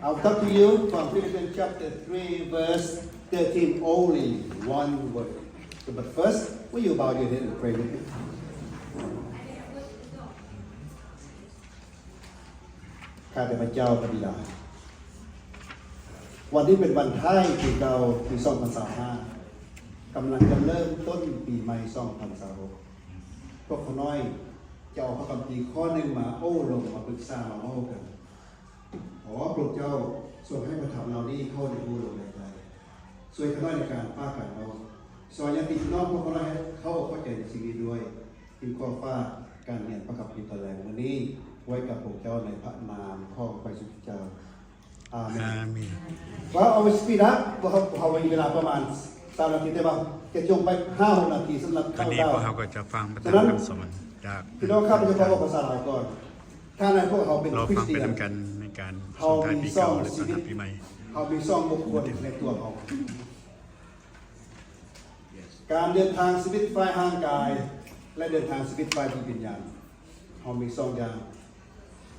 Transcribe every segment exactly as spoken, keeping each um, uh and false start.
I'll talk to you from Philippians chapter three, verse thirteen, only one word. So, but first, will you bow your head and pray with me? ข้าแต่พระเจ้าพระบิดา วันนี้เป็นวันท้ายปีเก่าปีสองพันสามห้า กำลังจะเริ่มต้นปีใหม่สองพันสามหก พวกข้าน้อยจะเอาพระคัมภีร์ข้อหนึ่งมาโอ้ลมมาปรึกษามาเล่ากัน ขอพระเจ้าทรงให้พระธรรมเหล่านี้เข้าในหูลมในใจ ช่วยข้าน้อยในการปากันเนาะ ซอยญาติพี่น้องพวกข้าน้อยให้เข้าเข้าใจในสิ่งนี้ด้วย จึงขอฝากการเรียนพระคัมภีร์ตอนแรกวันนี้ ไว้กับพวกเจ้าในพระนามของพระเยซูคริสต์เจ้า อาเมน อาเมน ว่าเอา speed up ว่าเขาเขามีเวลาประมาณสามนาที แต่ว่าจะจงไปห้าหกนาทีสำหรับ วันนี้ เข้า พวกเราก็จะฟังพระธรรมคำสอนจาก พี่น้องครับ จะฟังภาษาลาวก่อน ถ้าในพวกเขาเป็น เรา คริส ฟังไป เตียน ด้วยกันในการ เขา ส่งท้าย มี ปี สอง เก่าและ ชีวิต ต้อนรับปีใหม่ เขามีสองบุคคลในตัวเขา การเดินทางชีวิตฝ่ายร่างกาย และเดินทางชีวิตฝ่ายจิตวิญญาณ เขามีสองอย่าง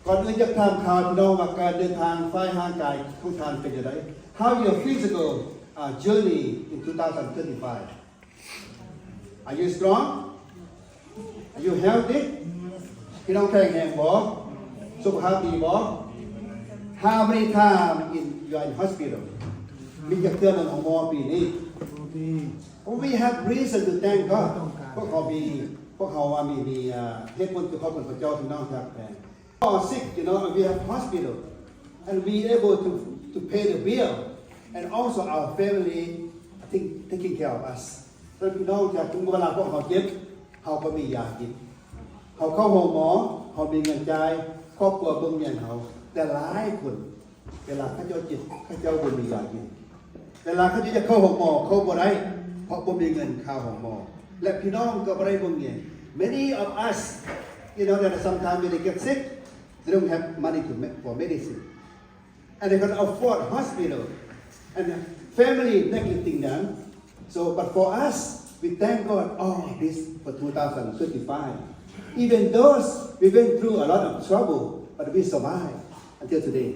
ก่อนอื่นอยากถามข่าวพี่น้องว่าการเดินทางฝ่ายร่างกายของท่านเป็นอย่างไร How your physical uh, journey in twenty twenty-five? Are you strong? Are you healthy? พี่น้องแข็งแรงบ่ สุขภาพดีบ่ How many times in you are in hospital? มีจักเทื่อในหมอปีนี้ We have reason to thank God. พวกเขามี พวกเขาว่ามี มีเอ่อเหตุผลที่ขอบคุณพระเจ้าที่น้องจากแพง Are sick, you know, and we have hospital, and we able to to pay the bill, and also our family, I think, taking care of us. แล้วพี่น้องจากถึงเวลาพวกเขาเจ็บ เขาก็มียากิน เขาเข้าโรงหมอ เขามีเงินจ่าย ครอบครัวเบิ่งเลี้ยงเขา แต่หลายคน เวลาเขาเจ้าเจ็บ เขาเจ้าบ่มียากิน เวลาเขาจะเข้าโรงหมอ เขาบ่ได้ เพราะบ่มีเงินค่าโรงหมอ และพี่น้องก็บ่ได้เบิ่งเลี้ยง Many of us, you know, that sometimes when they get sick, they don't have money to make for medicine. And they can afford hospital. And family neglecting them. So, but for us, we thank God all this for twenty twenty-five. Even though we went through a lot of trouble, but we survived until today.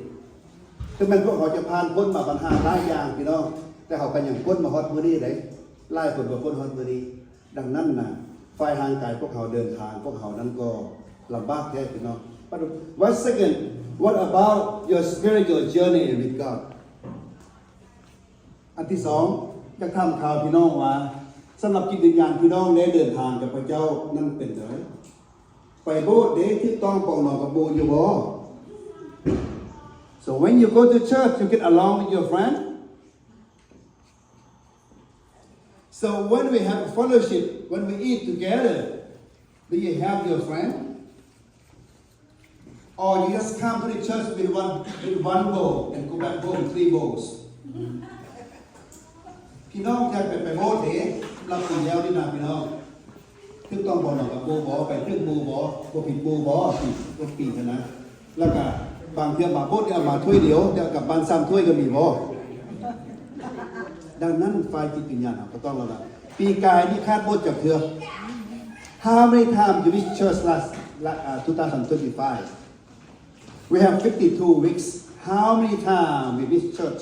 ถึงแม้พวกเขาจะผ่านพ้นมาปัญหาหลายอย่างพี่น้อง แต่เขาก็ยังพ้นมาฮอดมื้อนี้ได้ หลายคนก็พ้นฮอดมื้อนี้ ดังนั้นนะ ฝ่ายร่างกายพวกเขาเดินทาง พวกเขานั้นก็ลำบากแท้พี่น้อง But one second, what about your spiritual journey with God? อันที่สอง อยากถามข่าวพี่น้องว่า สำหรับจิตวิญญาณพี่น้องได้เดินทางกับพระเจ้านั้นเป็นอย่างไร ไปโบสถ์เด้ ถูกต้องปองดองกับหมู่อยู่บ่ So when you go to church, you get along with your friend? So when we have a fellowship, when we eat together, do you have your friend? Or you just come to the church with one, with one bowl and go back home three bowls? พี่น้องอยากไปไปโบสถ์เด้ รับปีแล้วนี่นะพี่น้อง ถูกต้องปองดองกับหมู่บ่ ไปถึงหมู่บ่ บ่ผิดหมู่บ่ บ่ปีกันนะ แล้วก็บางเทื่อมาโบสถ์เนี่ยเอามาถ้วยเดียว แต่กลับบ้านสามถ้วยก็มีบ่ ดังนั้นฝ่ายจิตวิญญาณเราก็ต้องระวัง ปีกายนี่ขาดโบสถ์จักเทื่อ How many times you miss church last, la- uh, twenty twenty-five? We have fifty-two weeks. How many times we miss church?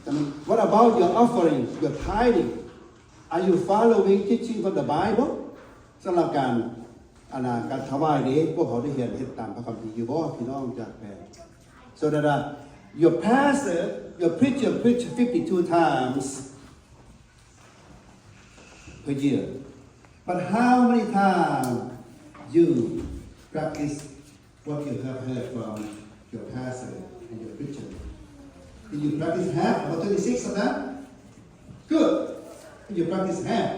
I mean, what about your offering, your tithing? Are you following teaching from the Bible? สำหรับการ อันนั้นการถวายนี้ พวกเขาได้เรียนเฮ็ดตามพระคัมภีร์อยู่บ่ พี่น้องจากแพง So that uh, your pastor, your preacher preach fifty-two times per year. But how many times you practice what you have heard from your pastor and your preacher? Did you practice half, about twenty-six of that? Good. You practice half.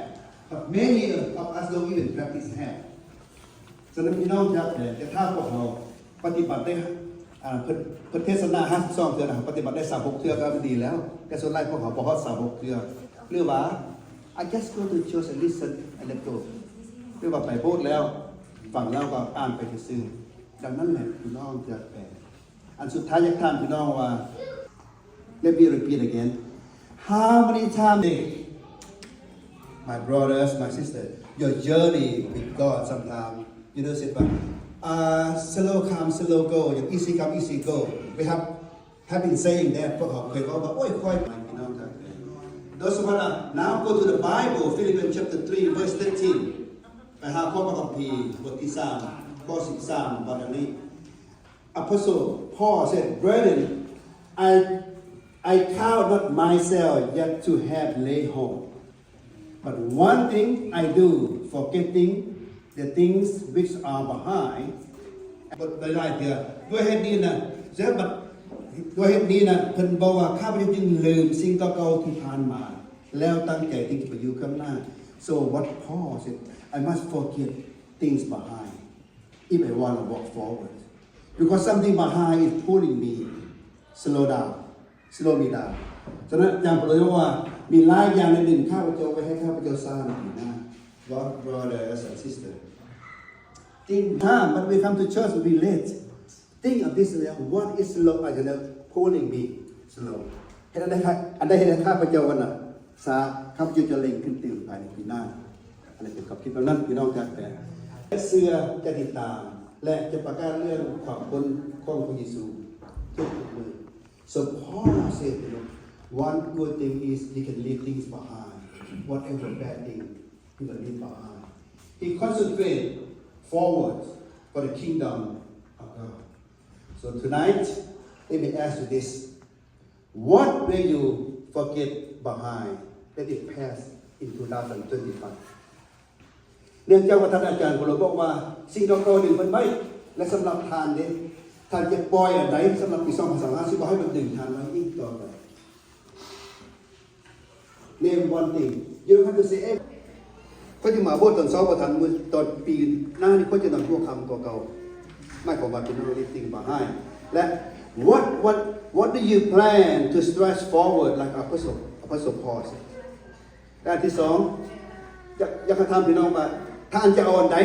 But many of us don't even practice half. ฉะนั้นพี่น้องครับ แต่ถ้าพวกเราปฏิบัติได้ อ่า เพิ่น เพิ่นเทศนาห้าสิบสองเทื่อนะ ปฏิบัติได้สามหกเทื่อก็ดีแล้ว แต่ส่วนหลายพวกเขาบ่ฮอดสามหกเทื่อ หรือว่า I just go to church and listen and let go หรือว่าไปโบสถ์แล้ว ฟังแล้วก็อ่านไปซื่อๆ ดังนั้นแหละพี่น้องจะแปล อันสุดท้ายอยากถามพี่น้องว่า Let me repeat again. How many times a day, my brothers, my sisters, your journey with God sometimes, you know, say, but Uh, slow come, slow go, easy come, easy go. We have, have been saying that พวกเขาเคยบอกว่า โอ้ย ค่อย พี่น้องครับ Those who wanna now go to the Bible, Philippians chapter three, verse thirteen. ไปหาข้อพระคัมภีร์บทที่สาม ข้อสิบสาม ว่าดังนี้ Apostle Paul said, "Brethren, I, I count not myself yet to have laid hold. But one thing I do, forgetting the things which are behind." บทหลายๆเทื่อ ด้วยเหตุนี้นะ เสียบัด ด้วยเหตุนี้นะ เพิ่นบอกว่า "ข้าพเจ้าจึงลืมสิ่งเก่าๆที่ผ่านมา แล้วตั้งใจที่จะไปอยู่ข้างหน้า" So what Paul said, "I must forget things behind if I want to walk forward, because something behind is pulling me slow down, slow me down." ฉะนั้นอาจารย์เปาโลบอกว่า "มีหลายอย่างในหนึ่งข้าพเจ้าไว้ให้ข้าพเจ้าซ่าในปีหน้า" Lord, brothers and sisters, think time, but we come to church, we late. Think of this, what is slow, uh, you know, pulling me slow. เห็นอันใดครับ อันใดเห็นข้าพเจ้าวันน่ะ ซา ข้าพเจ้าจะเร่งขึ้นตื่นภายในปีหน้า อันนี้เป็นความคิดเท่านั้น พี่น้องครับ แต่เชื่อจะติดตาม และจะประกาศเรื่องความพ้นของพระเยซูทุกๆมื้อ So Paul said, you know, one good thing is he can leave things behind, whatever bad thing he can leave behind. He concentrate forward for the kingdom of God. So tonight, let me ask you this. What will you forget behind that it passed in two thousand twenty-five? เนื่องจากว่าท่านอาจารย์ของเราบอกว่า สิ่งเก่าๆหนึ่งมันไป และสำหรับท่านเนี่ย ท่านจะปล่อยอันใดสำหรับปีสองพันสามสิบห้า สิบ่ให้มันดึงท่านไว้อีกต่อไป Name one thing. You don't have to say everything. ก็จะมาโบสถ์ตอนเช้าประทานมือตอนปีหน้านี่ก็จะนำพวกคำกว่าเก่า ไม่ของว่าเป็น leaving behind และ what what what do you plan to stretch forward like apostle apostle Paul said? และอันที่สองอยากอยากจะถามพี่น้องว่าท่านจะเอาอันใด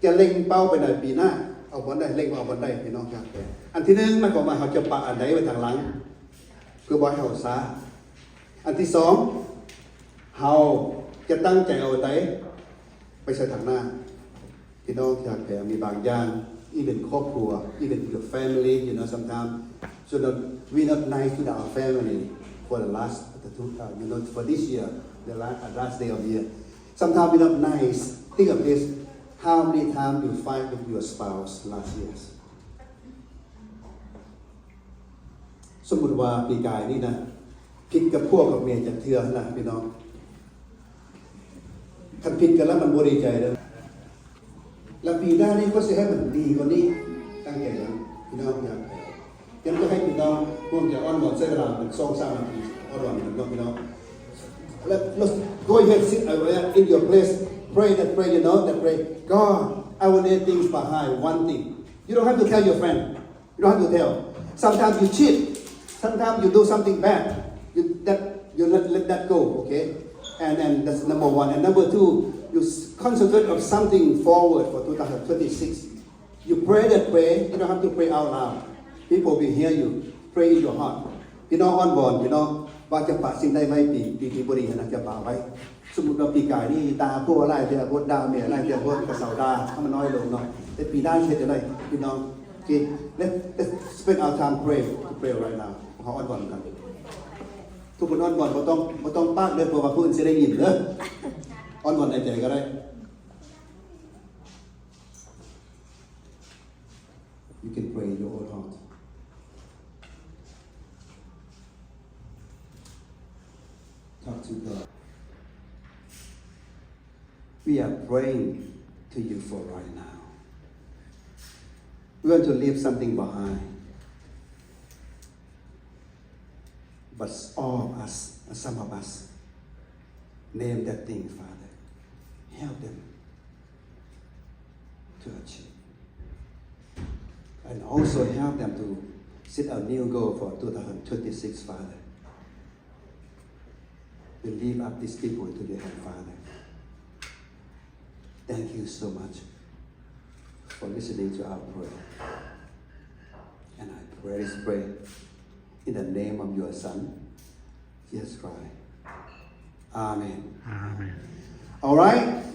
จะเล็งเป้าไปในปีหน้า เอาบอลได้เล็งเอาบอลได้พี่น้องครับ อันที่หนึ่งหมายความว่าเขาจะปะอันใดไว้ทางหลัง เพื่อบ่ให้เขาซา อันที่สองเขาจะตั้งใจเอาอันใดไปใส่ทางหน้า พี่น้องที่รักแท้มีบางอย่าง even ครอบครัว even your family, you know, sometimes so that we not nice to our family for the last, uh, you know, for this year, the last, uh, last day of the year. Sometimes we not nice. Think of this. How many times you fight with your spouse last year? สมมุติว่าปีกายนี่นะ ผิดกับผัวกับเมียจักเทื่อนะพี่น้อง คันผิดกันแล้วมันบ่ดีใจเด้อ แล้วปีหน้านี่ก็สิให้มันดีกว่านี้ ตั้งใจนะพี่น้องครับ ยังจะให้พี่น้องร่วมใจอ้อนวอนใช้เวลาเป็นสองสามนาที อ้อนวอนกันเนาะพี่น้อง แล้ว let's go ahead, sit, uh, in your place, pray that prayer, you know, that pray, "God, I will leave things behind, one thing." You don't have to tell your friend. You don't have to tell. Sometimes you cheat. Sometimes you do something bad. You, that, you let, let that go, okay? And, and that's number one. And number two, you s- concentrate on something forward for two thousand twenty-six. You pray that prayer. You don't have to pray out loud. People will hear you. Pray in your heart. พี่น้องอ้อนวอนพี่น้องว่าจะปะสิ่งใดไว้ปีปีที่บริหารจะปะไว้ สมมุติว่าปีกายนี่ด่าผัวหลายเทื่อ บ่ด่าเมียหลายเทื่อ บ่กระเซาด่าให้มันน้อยลงเนาะ แต่ปีหน้าสิเฮ็ดจั่งใดพี่น้อง โอเค let's, let's spend our time pray to pray right now เฮาอ้อนวอนกัน ทุกคนอ้อนวอนบ่ต้อง บ่ต้องปากเด้อ เพราะว่าผู้อื่นสิได้ยินเด้อ อ้อนวอนในใจก็ได้ You can pray in your own heart. Talk to God. We are praying to you for right now. We want to leave something behind. But all of us, some of us, name that thing, Father. Help them to achieve. And also help them to set a new goal for two thousand twenty-six, Father. We lift up these people into your hand, Father. Thank you so much for listening to our prayer. And I pray this prayer in the name of your Son, Jesus Christ. Amen. Amen. All right.